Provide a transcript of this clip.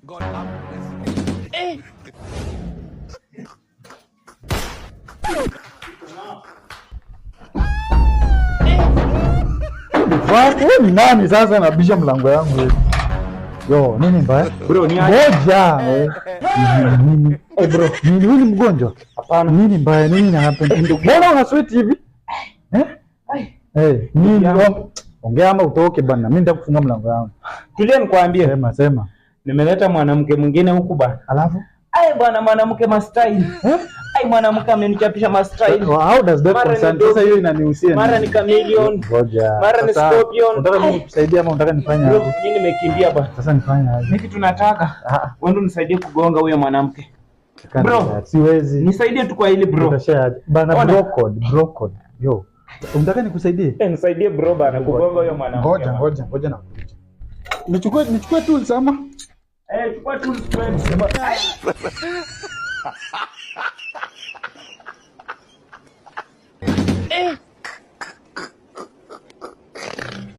God have mercy. Fuck, wewe ni nani sasa nabisha mlango yangu hivi? Yo, nini mbaya? Bro, ni aje? Ngoja. Eh. Nini? Eh, bro. Nini, huyu ni mgonjwa? Hapana. Nini mbaya? Nini na happen? Mbona una sweat hivi? Eh? Eh, nini? Yangu. Ongea ama utoke bana. Mimi nitakufunga mlango yangu. Tulia nikwambie. Sema, sema. Nimeleta mwanamke mwingine huku bana. Alafu? Ai bwana, mwanamke mastyle. Eh? Ai, mwanamke amenichapisha mastyle. How does that Mara ni concern? dog. Sasa hiyo inanihusia Mara nini? ni chameleon. Ngoja. Mara ni Sasa, scorpion. Unataka mimi Ai. nikusaidie ama unataka nifanye Bro, aje? mimi nimekimbia bwana. Sasa nifanye aje? Mimi kitu nataka. Ah, Wewe ndo nisaidie kugonga huyo mwanamke. can't Bro. do that. Siwezi. Nisaidie tu kwa hili, bro. Utashare aje? Bana, Ona. bro code, bro code. Yo. Unataka nikusaidie? Eh, nisaidie, bro, bana, kugonga huyo mwanamke. Ngoja, ngoja, ngoja na. Nichukue tools ama? Eh, chukua tools kweli.